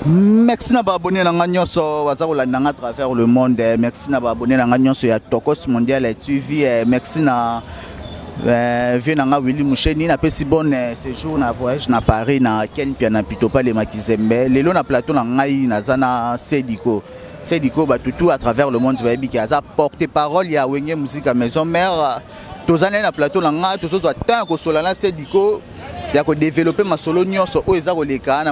Merci na ba abonné na nga nyonso baza kolanda nga à travers le monde. Merci na ba abonné na nga nyonso ya Tokos Mondial TV. Merci na vieux na nga Willy Musheni, napesi bonne séjour na voyage na Paris na Ken Piana Pitopa le Makizembe. Lelo na plateau na ngai naza na Sediko. Sediko batutu à travers le monde bayebi ki aza porte-parole ya Wenge Musica Maison Mère. Toza na plateau na nga tozozwa temps ya kosola na Sediko ya kodévelopper masolo nyonso oyo eza koleka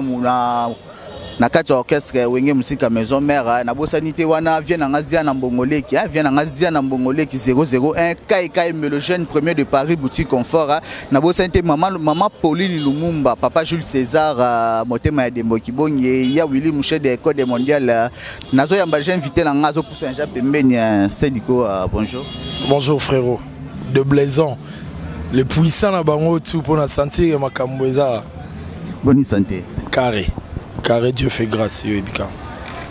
na kati ya orchestre Wenge Musica Maison Mère. Nabosani te wana vieux na nga Zia na Mbongoleki, vieux na nga Zia na Mbongoleki 001 Kai Kai Melogène premier de Paris boutique confort. Nabosani te mama Pauline Lumumba, papa Jules César, motema ya Dembo Kibonge ya Willy Mouché de Code Mondial. Nazoyamba j'ai invité na nga azopusa nja pembeni. Sediko, bonjour. Bonjour frérot de Blaison le puissant na bango tout pour na sentir makambo eza. Bonne santé. Carré carré, Dieu fait grâce, yo ebika.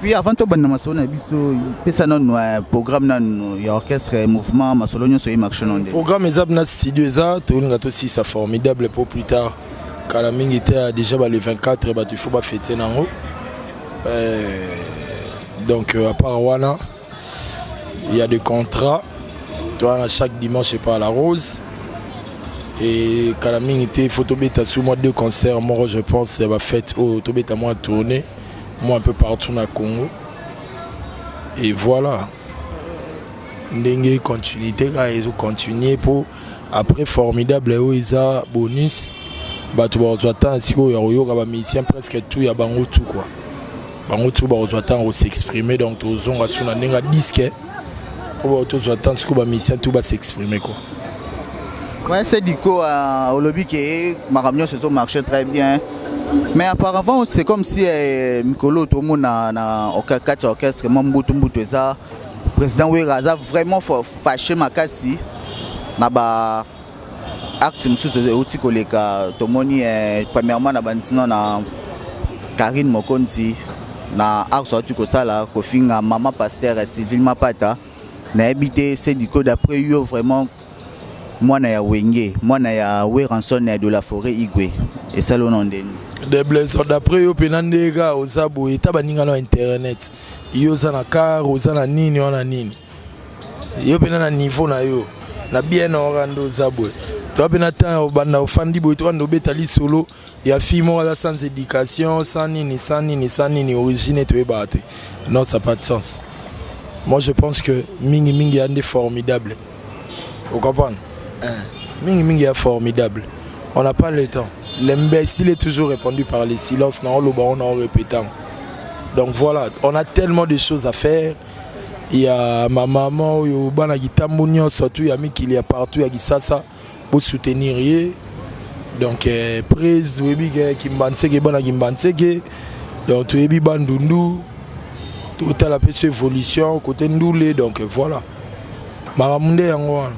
Oui, avant tobanda masolo na biso, pesa nanu programme nanu ya orchestre, mouvement, masolo nyonso emarche no nde. Programme eza na studio, eza tolinga tosisa Formidable pour plus tard, kala mingi te. Déjà ba le 24 bato il faut bafêter nango. Donc à part wana, il y a des contrats. Toi, chaque dimanche pas à la Rose et kala mingi te, il faut tobeta sur moi deux concerts moko, je pense ya bafête oyo tobeta mwa tournée moi un peu partout na Congo. Et voilà ndenge continuité kaka ezocontinue mpo après Formidable oyo eza bonus, bato bakozwa temps sikoyo ya koyoka bamusicien presque tout ya bango tout quoi, bango tout bakozwa temps kos'exprimer. Donc tozonga su na ndenge ya disque mpo tozwa temps sikoyo bamusicien tout bas'exprimer quoi. Ouais, c'est Dico, olobi ke makambo nyonso ezomarche très bien, mais auparavant c'est comme si mikolo tomona na kati ya orchestre mwa mbutu mbutu eza. Président Wera aza vraiment fâché makasi na ba acte mosusu euti koleka. Tomoni premièrement na bandino na Karine Mokonzi na acte auti kosala kofinga mama pasteur Sylvie Mapata. Nayebi te, Sediko, d'après yo vraiment, mwana ya Wenge, mwana ya Werrason ya de la forêt Igwe, esali ono ndeni? De Blaison, d'après yo mpena ndenge kaka oza boye, ta baninga na internet, yo oza na car, oza na nini wana nini, yo mpena na niveau na yo na bien ora nde oza boye, toa mpena temps ya obanda ofandi boye, tokanda obeta lisolo ya fille moko aza sans éducation, sans nini, sans nini, sans nini, origine toyebaka te. Non, ça pas de sens. Moi je pense que mingi mingi ya nde Formidable, vous comprenez, hein? Mingi mingi ya Formidable, on n'a pas le temps. L'imbécile est toujours répondu par les silences na oloba on en répétant. Donc voilà, on a tellement de choses à faire. Il y a ma maman oyo bana kitambo nyonso tu ya mikili ya partout ya Kisasa, bosoutenir ye. Donc prise oyebi ke Kimbanseke, bana Kimbanseke, donc toyebi Bandundu, totala mpe so évolution côté ndule. Donc voilà makambo nde yango wana.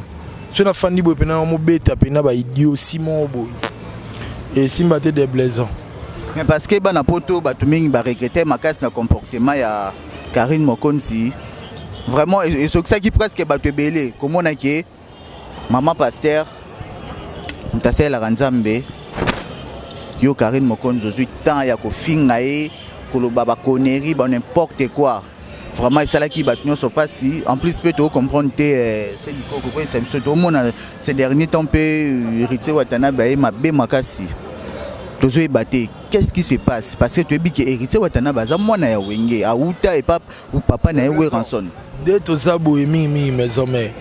So nafandi boye mpena mobeta mpena baidiotie moko boye esimba te, de Blaison. Mais parce que bana poto, bato mingi baregretter makasi na comportement ya Karine Mokonzi. Vraiment ezokisaki presque bato ebele komona ke mama pasteur, moto asalelaka Nzambe, yo Karine Mokonzi ozwi temps ya kofinga ye, koloba baconnerie ba n'importe quoi. Vraiment esalaki bato nyonso mpasi. En plus mpe tocomprendre te, Sediko, kokoyesa biso, tomona ces derniers temps mpe Héritier Watanabe aye mabe makasi. Tozoyeba te qu'est-ce qui se passe, parce que toyebi ke Héritier Watanabe aza mwana ya Wenge, awuta epa papa na ye Werrason. Nde toza boye mingimingi Maison Mère,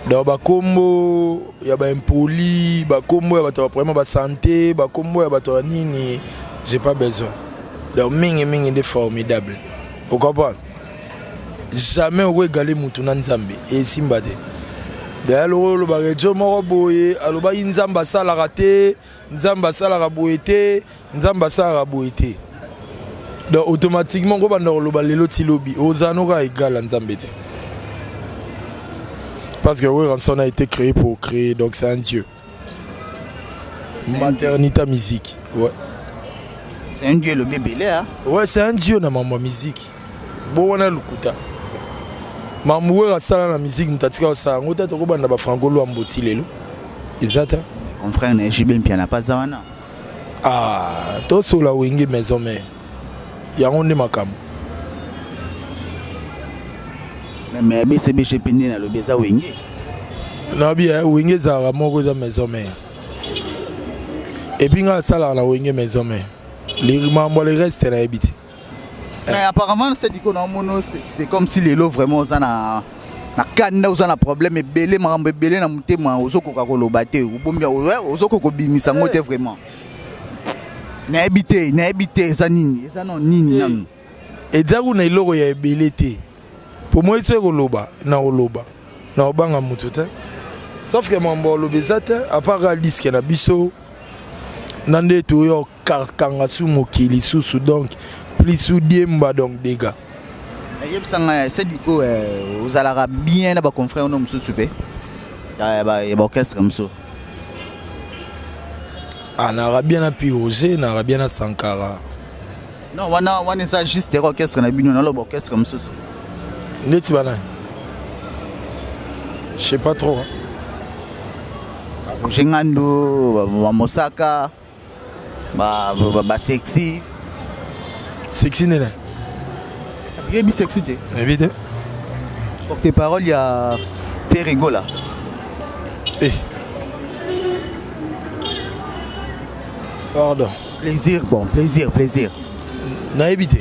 donc bakombo ya baimpoli, bakombo ya bato ya baproblème basanté, bakombo ya bato ya nini, j'ai pas besoin. Donc mingimingi nde Formidable, ocomprendre? Jamais okoégaler mutu na Nzambe, esimba te. Daya loko olobaka ejo moko boye, alobaki Nzambe asalaka te, Nzambe asalaka boye te, Nzambe asalaka boye te. Donc automatiquement kobanda koloba lelo ti lobi, ozala noka égal ya Nzambe te, parce que Werrason a été créé pour créer. Donc c'est un dieu, maternité musique, ouais. C'est un dieu, elobi ebele, hein? Ouais, c'est un dieu na mambo ya musique. Bo wana lukuta, mambo oyo asala na musique, moto atika kosala yango te. Tokobanda bafranco Lwambo ti lelo eza te. Confrère na JB Mpiana paza wana. Ah, tosola Wenge Maison Mère. Yango nde makambo. Mais BCBG mpe nde nalobi eza Wenge. Nabi eh, Wenge ezalaka moko, eza maison mère. Et puis nga asalaka na Wenge maison mère. Mambo le reste nayebi te. Mais apparemment Sediko na mono, c'est comme si lelo vraiment oza na kanda, oza na problème ebele, makambo ebele na motema, ozokoka koloba te, obombi, ozokoka kobimisa yango te vraiment. Nayebi te, nayebi te eza nini, eza no nini nanu. Eza kuna eloko ya ebele te. Po moi soki koloba na koloba na kobanga motu te, sauf que mambo oloba eza te, à part kaka disque na biso na nde toyo kanga su mokili susu, donc plus diemba, donc dégâts. Yebisa ngai, Sediko, ozalaka bien na baconfrère no mosusu mpe ya baorchestre mosusu? Ah, naka bien na Pi Roger, naka bien na Sankara. Non, wana wana eza juste orchestre na bino, naloba orchestre mosusu. Neti banani? Je sais pas trop, hein. Roger Ngando, bamosaka, basexy. Sexy nene? Yebi sexy te? Nayebi te. Porte parole ya Ferre Gola. Eh. Pardon. Plaisir, bon, plaisir, plaisir. Nayebi te.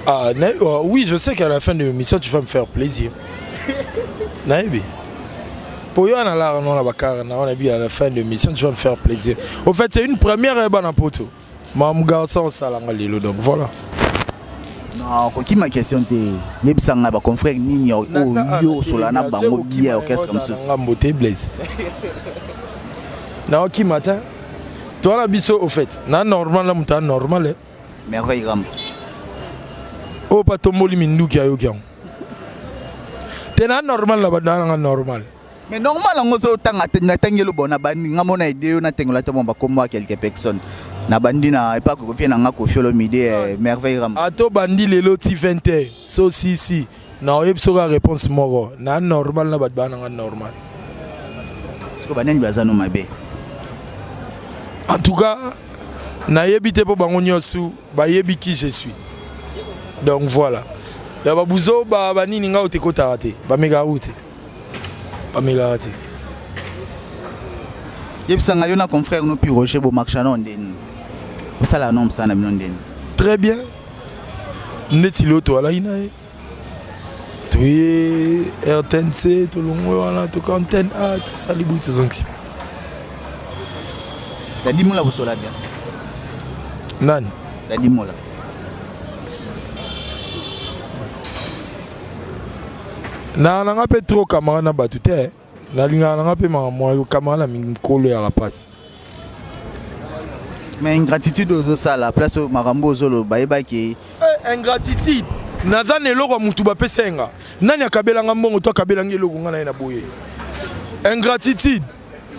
Ah, oh, oui, je sais qu'à la fin de l'émission, tu vas me faire plaisir. Nayebi. Pour yo na la non la bakara na on a à la fin de l'émission, tu vas me faire plaisir. Au fait, c'est une première eh bana poto. Mon garçon salanga lelo, donc voilà. Non, kokima question te. Yebisa ngai baconfrère nini oyo yo osola na bango bien, orchestre mosusu. Ngambo te, Blaise. Na okima te. Toi na biso, au fait, na normal na muta normal. Eh. Merveille Rambo. Oyo pa tomboli minduki ayoki yango te, na normal na bato nanga normal. Mais normal yango ozotanga te, natangi elobo na bandi nga mona ede yo natengola te, bon, bakombo ya quelques personnes na bandi na epa Kofie na nga, Kofi Olomide, Merveille Rambo. Ato bandi lelo ti 20 heures so si si na oyebi soki réponse moko na normal na bato baa nanga normal. Siko banani baza no mabe? En tout cas nayebi te, mpo bango nyonso bayebi qui je suis, donc voilà. Ya babuzo banini nga oyo tekotaka te, bamekaka te, bamekaka te. Yebisanga, yo na confrère no Pi Roger bomarcha no ndeni, osala no mosala na bino ndeni? Très bien. Neti lelo toalaki na ye, toye RTNC, tolongwe wana, toka antenne A, tosali boyi, tozongisi. Dadi Mola, bosola bien? Nani? Dadi Mola. Na nanga mpe trop camarade na bato te, nalingaka nanga mpe makambo camarade na mikolo yaka mpasi. Mais ingratitude ozosala place oyo, makambo ozoloba, bayebaki. Eh, ingratitude naza na eloko ya motu bapesa ye nga, nani akabelanga mbongo to akabelanga eloko nga na ye na boye? Ingratitude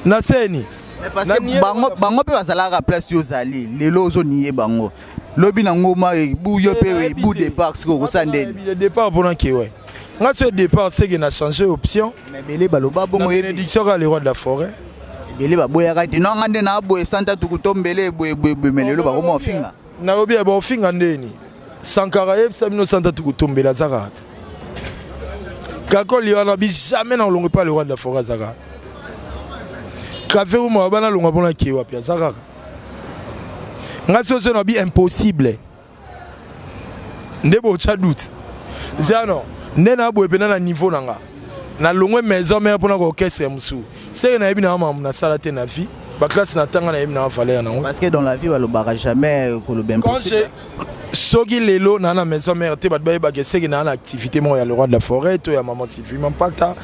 na seni. Parce que bango mpe bazalaka place yo ozali lelo, ozoniye bango lobi na ngoma ebu yo mpe ebu départ, sikoyo okosala ndeni? Départ mpona kewe nga so départ seke na changer option. Mais ebele baloba bongo. Bénédiction kaka le roi de la forêt. Ebele baboyaka te, no nga nde na boye santa tuku tombele eboyeboyeboye, mais lelo bakoma ofinga. Nalobi ya baofinga ndeni? Sankara yebisa bino santa tuku tombele aza kaka te. Kakoli wana bi jamais na olongo epa le roi de la forêt, aza kaka kafe uma bana longa mpona ke wapi, aza kaka nga soso na bi impossible nde botya doute zano nde na boye mpena na niveau na nga nalongwe maison mère mpona koorchestre ya mosusu, seke nayebi na makambo nasala te na vie, baclasse na ntanga, nayebi na valeur nango. Parce que dans la vie balobaka jamais koloba impossible. Soki lelo naa na maison mère te, bato bayebaka eseki naa na activité moko ya le roi de la forêt to ya mama Sylvie Mampata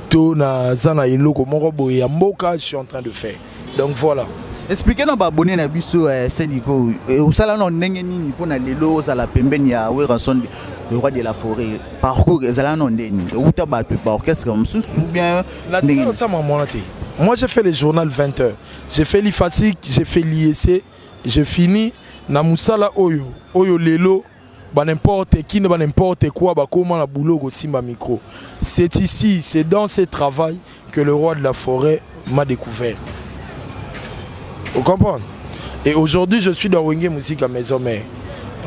to naza na eloko moko boye ya mboka je suis en train de faire, donc voilà. Explique na baabonné na biso, Sediko, osala na ndenge nini mpona lelo ozala pembeni ya Werrason le roi de la forêt? Parcours ezala na ndeni, outa bato baorchestre mosusu bien? Ndenge osama mwana te. Moi, j'ai fait le journal 20 heures, j'ai fait l'IFASIC, j'ai fait l'IEC, j'ai fini na mosala oyo oyo lelo ba n'importe qui ba n'importe quoi bakoma na boulot kosimba micro. C'est ici, c'est dans ce travail que le roi de la forêt m'a découvert. Vous comprenez? Et aujourd'hui, je suis dans Wenge Musique à Maison Mère.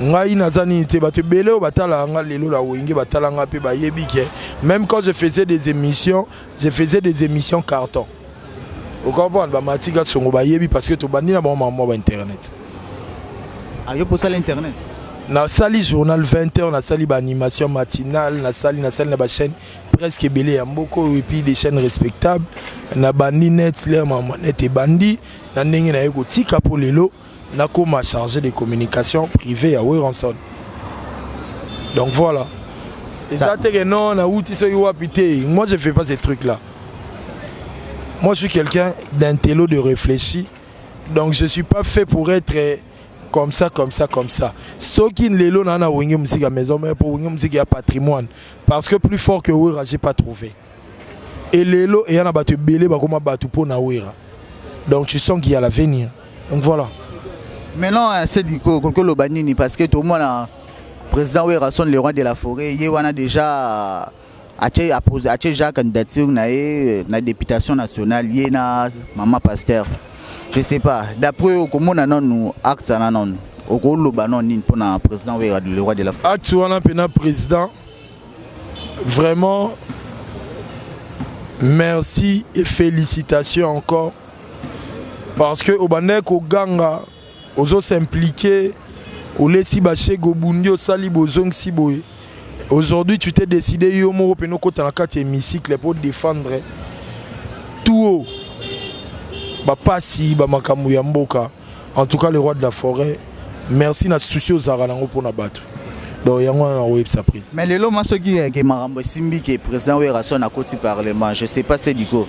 Ngai naza nini te, bato ebele oyo batalaka nga lelo na Wenge, batala nga mpe bayebi ke même quand je faisais des émissions, je faisais des émissions carton. Ocomprendre, bamatika songo bayebi parce que tobandi na bango makambo ba internet. Ayo posala internet. Nasali journal 20 heures, nasali baanimation matinale, nasali na bachaîne presque ebele ya mboka oyo, et puis des chaînes respectables. Nabandi net lere makambo net ebandi na ndenge naye kotika mpo lelo nakoma chargé de communication privée ya Werrason. Donc voilà, eza te ke non, nauti soki wapi te. Moi, je fais pas ces trucs là. Moi, je suis quelqu'un d'intello, de réfléchi, donc je suis pas fait pour être comme ça, comme ça, comme ça. Soki lelo na na Wenge Musique Maison Mère, pour Wenge Musique ya patrimoine, parce que plus fort que Wera, j'ai pas trouvé. Et lelo eya na bato ebele bakoma bato mpo na Wera, donc tu sens qu'il y a l'avenir. Donc voilà. Maintenant, c'est du kokoloba nini? Parce que tomona président Werrason, le roi de la forêt, ye wana déjà atie atie déjà candidature na ye na députation nationale, ye na mama pasteur. Je sais pas, d'après okomona nanu acte wana, nanu okoloba nanu nini mpona président Wera, le roi de la forêt? Acte wana mpena, président, vraiment merci et félicitations encore, parce que obandaki koganga, ozos'impliquer, olesi bashege, obundi, osali, bozongisi boye. Aujourd'hui, tu t'es décidé yo moko mpena okota na kati ya hémicycle pour défendre tout haut bapasi, bamakambo ya mboka. En tout cas, le roi de la forêt, merci na souci ozalaka nango mpona bato. Donc yango wana nakoyebisa prise. Mais lelo ma soki ke makambo esimbi, ke président Werrason akoti parlement, je sais pas, c'est du coup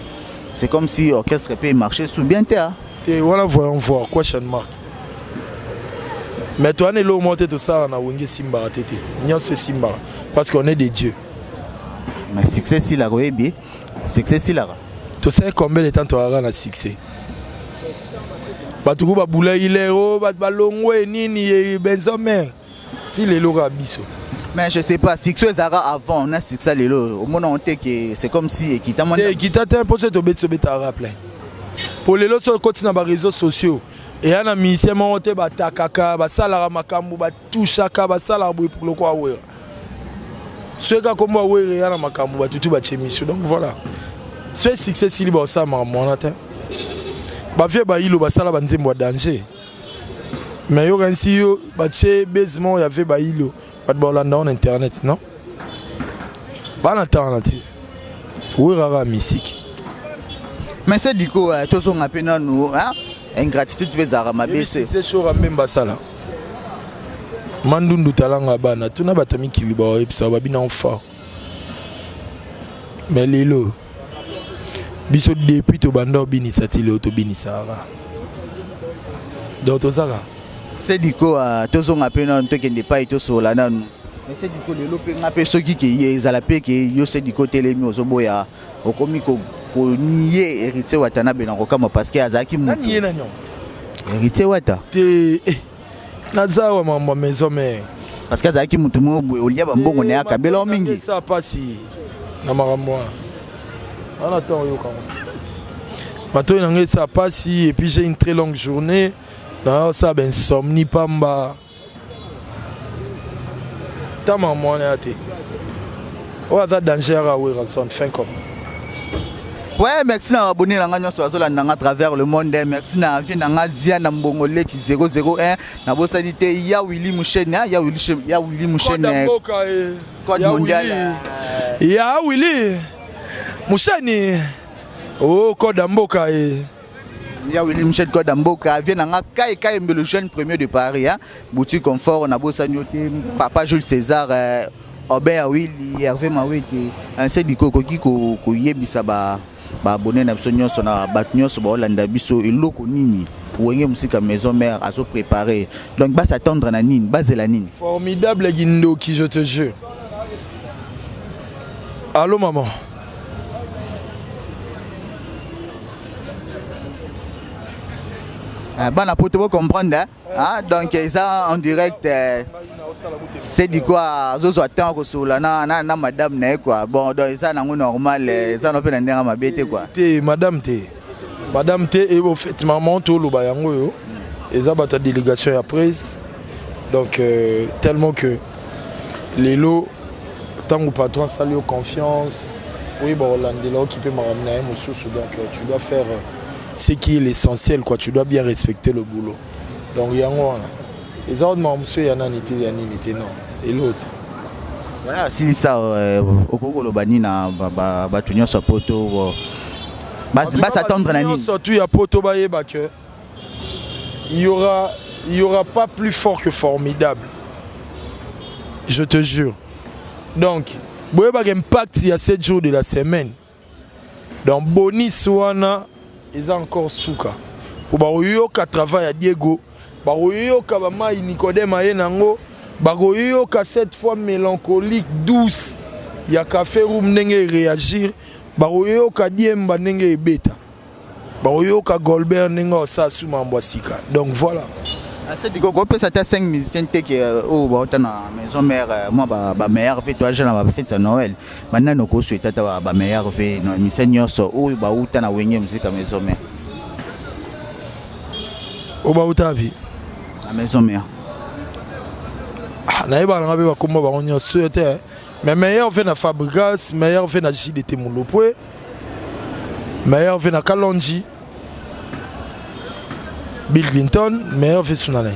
c'est comme si orchestre peut marcher sous bien te, hein? Te wana, voyons voir, question mark. Mais towana eloko moko te tosala na Wenge esimbaka te. Te, nyonso esimbaka parce qu'on est des dieux. Mais succès esilaka, oyebi, succès esilaka. Tosali combien de temps toyaka na succès? Bato ku babulaki lero, bato balongwe nini, benzo mare ti lelo kaka biso. Mais je sais pas, succès ezalaka avant na succès lelo, omona on te ke c'est comme si ekita mwa. Te, ekita te, mpo so tobeti, tobetaka plein. Po lelo so okoti na baréseaux sociaux, eya na musicien moko te batakaka, basalaka makambo, batushaka, basalaka boye lokwa Wera. Soki kaka kombo ya Wera eya na makambo, batutu batie miso. Donc voilà, so succès esili, baosala makambo wana te. Bavie bayilo basala banzembo ya danger, mais yokanisi yo batie base moko ya vie bayilo, bato baolanda ngo na internet. Non, bana ntango te, Wera kaka misiki. Mais c'est du coup tozonga mpe nanu, ingratitude mpe ezalaka mabe se. Se shora mbemba asala mandundu, talanga bana tuna bato ya mikili baoyebisa babina fort. Mais lelo biso, depuis tobanda obinisa ti lelo, tobinisaka, donc tozaka. Sediko, tozonga mpe nanu, tokende epai, tosola nanu. Mais Sediko, lelo mpe nga mpe soki ke ye ezala mpe ke yo Sediko telemi, ozoboya, okomi konier Héritier Watanabe na kokama, parce que azalaki nani ye nani? Héritier Wata. Te, naza awa mambo ya Maison Mère. Parce que azalaki motu moko boye olia bambongo na ye, akabela mingi. Esa pasi na makambo wana wana, ntango oyokango matoi na ngai esa pasi. Et puis j'ai une très longue journée, naosala bainsomnie pamba. Ta makambo wana ya te, oyo aza danger yaka Werrason fin comme. Ouais, merci na abonné na nga nyonso bazolanda nga à travers le monde. Merci na vie na nga Zia na Mbongo Leki 001. Nabosani te ya Willy Mushene, ya Willy, ya Willy Mushene. Code mondial. Ya Willy Musheni. Oh, code ya mboka e. Ya Willy Musheni, code ya mboka. Vie na nga Kai Kai le jeune premier de Paris, hein. Boutique Confort, nabosani te papa Jules César, Robert Willy, Hervé Mawete. Sediko, okoki koyebisa ba baabonné na biso nyonso, na bato nyonso baolanda biso, eloko nini Wenge Musica Maison Mère azopréparé? Donc bas'attendre na nini, bazela nini? Formidable kindoki, je te jure. Allo maman. Bana poto bocomprendre, ah, donc eza en direct. C'est du quoi azozwa temps kosolola na madame na ye quoi. Bon, donc eza nango normal, eza no mpe na ndenge mabe te quoi. Te, madame te, madame te. E au fait, maman, toloba yango oyo eza bato ya délégation ya presse. Donc tellement que lelo ntango patron asali yo confiance, oyeba kolandela, okipe makambo na ye mosusu. Donc tu dois faire ce qui est l'essentiel, quoi. Tu dois bien respecter le boulot. Donc yango wana eza makambo mosusu ya nani te, ya nini te, non, elo te. Voilà, silisa. Okoki koloba nini na bato nyonso ya Poto bas'attendre na nini? Nyonso tu ya Poto bayeba que il y aura pas plus fort que formidable, je te jure. Donc boyebaka impact ya 7 jours de la semaine. Donc bonus wana eza encore suka po bakoyoka travail ya Diego, bakoyoka bamai Nicodème aye nango, bakoyoka cette fois mélancolique douce ya Café Room ndenge eréagir, bakoyoka Diemba ndenge ebeta, bakoyoka Golbert ndenge osala su mambo ya sika. Donc voilà. Asediko kopesa ata 5 musicien te ke oyo bauta na Maison Mère, mwa bameilleurs vœux. Toaja na bafête ya Noël, banani okosouhaiter ata bameilleurs vœux na musicien nyonso oyo bauta na Wenge Musique ya Maison Mère? Oyo bauta bi Na Maison Mère. Ah, nayebaka nanga mpe bakomba bango nyonso oyo te, mais meilleurs vœux na Fabrigas, meilleurs vœux na JDT Mulopwe, meilleurs vœux na Kalonji Bill Clinton, meilleurs vœux suna na ye.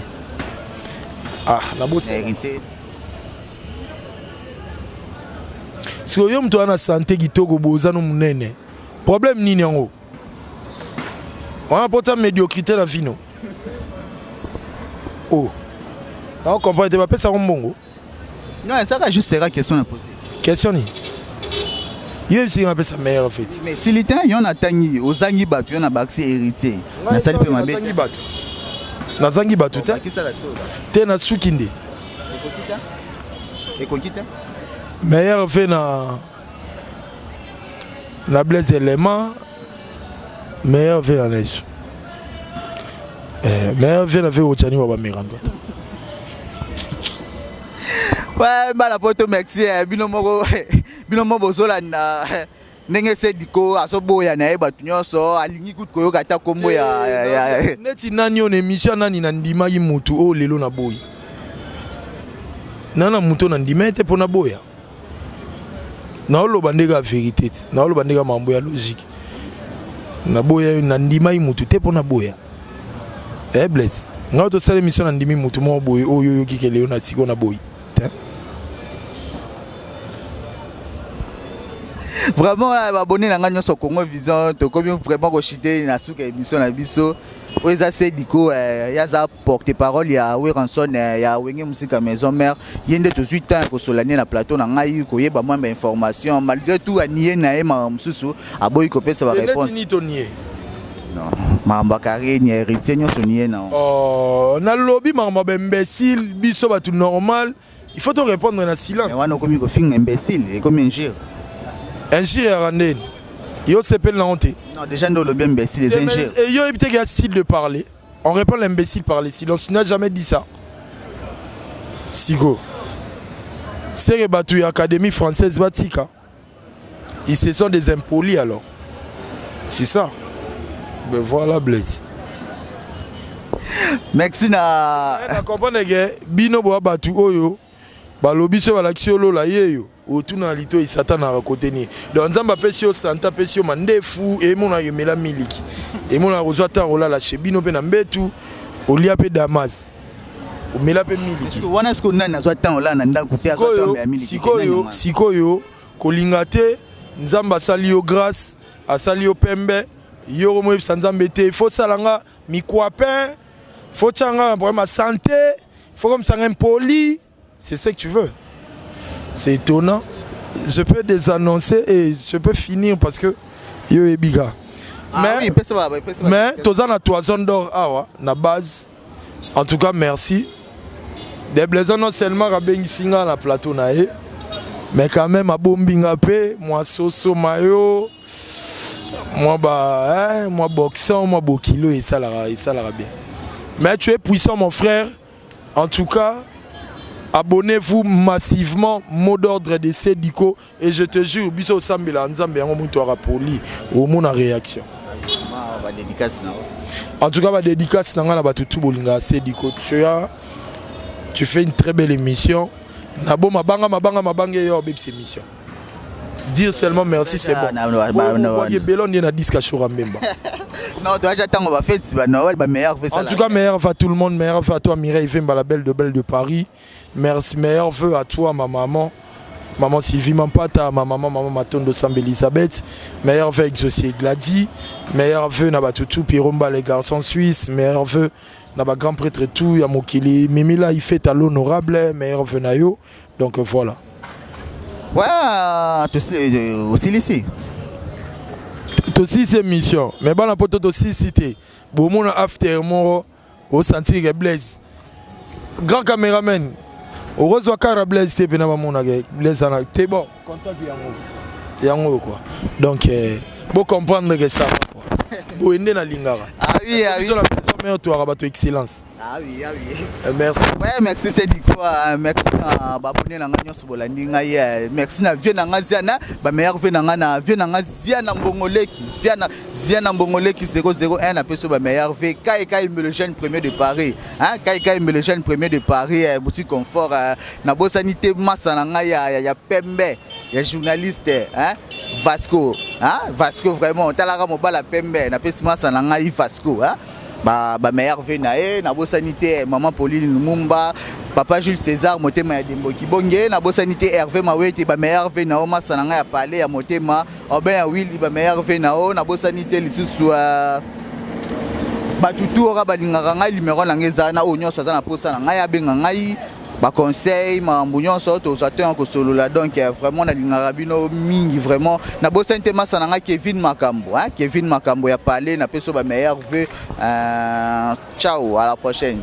Ah, nabosi. Héritier. Sikoyo yo moto wana, santé kitoko, boza no monene, problème nini yango wana pota médiocrité na vino? Oh, nao comprendre te, bapesako mbongo. Non, ezaka juste eka question na posé. Question nini? Yo yebisiki napesa meilleurs vœux. Mais sili te, yo natangi, ozangi bato, yo na bakisi Héritier, nasali mpe mabe? Nazangi bato, nazangi bato te. Bakisaka sikoyo. Te, nasuki nde. Ekoki te, ekoki te. Meilleurs vœux na Blaise Élément, meilleurs vœux na neso, meilleurs vœux na ve Otani wa bamirando. Ouais, bana Poto, merci. Bino moko, bino moko bozolanda ndenge Sediko azoboya na ye bato nyonso, alingi kutu koyoka ata kombo ya Neti nani oyo na émission ya nani nandimaki mutu oyo lelo naboyi na mutu oyo nandima ye te mpo naboya? Naoloba ndenge ya vérité ti, naoloba ndenge ya mambo ya logique. Naboya, nandimaki mutu te mpo naboya. Eh, Blaise, ngai tosala émission, nandimi mutu moko boye oyo oyoki ke lelo na sikoyo naboyi te. Vraiment, baabonnés na ngai nyonso Congo Vision, tokomi vraiment kochuter na suka ya émission na biso oyo. Eza Sediko, ye aza porte parole ya Werrason, ya Wenge Musika Maison Mère. Ye nde tozwi temps ya kosola nde na plateau na ngai, koyeba mwa bainformation. Malgré tout anie na ye makambo mosusu, aboyi kopesa baréponse. Neti nini tonie? Non, makambo ya carrière ni ya Héritier nyonso nie na. Oh, nalobi makambo ya baimbécile. Biso bato normal, il faut to répondre na silence. Mais wana okomi kofinga imbécile, ekomi injure. Injure yaka ndeni? Yo sepeli nango te. Non, déjà nde olobi imbécile, eza injure. Et yo yebi te ke ya style de parler, on répond l'imbécile par le silence. Tu n'as jamais dit ça. Siko sere bato ya Académie française batika, ils se sont des impolis. Alors c'est ça. Ben voilà, Blaise. Merci na Na comprendre ke bino boya bato oyo balobi so balakisi yo lola ye yo otuna litoi Satan na kote nini. Donc Nzambe apesi yo sante, apesi yo mandefu, emona yomela miliki, emona kozwa ntango olala chez bino mpe na mbetu, olia mpe damas, omela mpe miliki. Wana sikoyo nani azwa ntango olala na ndako te, azwa ntango ya miliki te? Sikoyo, sikoyo kolinga te. Nzambe asali yo grâce, asali yo pembe, yo komoyebisa Nzambe te faut osala nga mikwapin, faut tia nga na problème ya santé, faut komisa nga impoli. C'est ce que tu veux. C'est étonnant. Je peux désannoncer et je peux finir parce que yo ebika. Ah, mais, oui, pesa mais toza na Toison d'or awa na base. En tout cas, merci. Des Blaisons, non seulement abengisi nga na plateau na ye, mais quand même abombi nga mpe mwa soso mayo, mwa ba hein, mwa boxon, mwa bokilo, esalaka, esalaka bien. Mais tu es puissant, mon frère. En tout cas, abonnez-vous massivement. Mot d'ordre de Sediko, et je te jure, biso osambela Nzambe yango mutu akapoli omona réaction. Badédicace na En tout cas, badédicace na ngai na bato tu bolingaka Sediko. Tu as Tu fais une très belle émission. Nabo mabanga mabanga mabanga yo obebisa émission. Dire seulement merci, c'est bon. Ebele nde na disque Ashura Mbemba. Non, toaja ntango bafeti banoël, bameilleurs vœux. En tout cas, meilleurs vœux à tout le monde, meilleurs vœux à toi, Mireille Vemba, la belle de belle de Paris. Merci, meilleurs vœux à toi, ma maman, maman Sylvie Mampata, ma maman, maman Matondo Sambe Elisabeth. Meilleurs vœux Exaucé Glady, meilleurs vœux na batutu Piromba, les garçons suisses, meilleurs vœux na ba grand prêtre tout ya mokili Mimila, il fait à l'honorable, meilleurs vœux na yo. Donc voilà. Ouais, osilisi. Tosilisi émission, mais bana poto, tosilisi te. Bomona after moko osentir ke Blaise, grand caméraman, okozwa kara Blaise te mpena bamonaka Blaise ana te. Bon, contact yango yango quoi. Donc bocomprendre que ça va quoi. Boye nde nalingaka. Ah oui, ah oui. Biso na maison mère toyaka bato excellence. Ah oui, ah oui. Merci. Ouais, merci, c'est du quoi. Merci na baabonnés na nga nyonso bolandi ngai. Merci na vieux na nga Ziana, ba meilleurs vœux na nga na vieux na nga Ziana Mbongoleki. Ziana Ziana Mbongoleki 001, na peso ba meilleurs vœux. Kai Kai le jeune premier de Paris. Hein, Kai Kai le jeune premier de Paris, boutique confort na bosani te masa na ngai ya pembe, ya journaliste, hein? Vasco, hein? Vasco vraiment, talaka mobala pembe, na pesi masa na ngai Vasco, hein? Ba meilleurs vœux na ye. Nabosani te mama Pauline Lumumba, papa Jules César motema ya Demboki Bonge. Nabosani te Hervé Mawete, ba meilleurs vœux na yo, masa na ngai ya pale ya motema Obin ya Willi, ba meilleurs vœux na yo. Nabosani te lisusu bato tu oyo balingaka ngai. Numéro na ngai eza na oyo nyonso aza na posa na ngai, abenga ngai, baconseil, makambo nyonso tozwa te ya kosolola. Donc vraiment nalingaka bino mingi vraiment. Nabosani te masa na ngai Kevin Makambo, hein? Kevin Makambo ya pale, napesi yo bameilleurs vœux. Ciao, à la prochaine.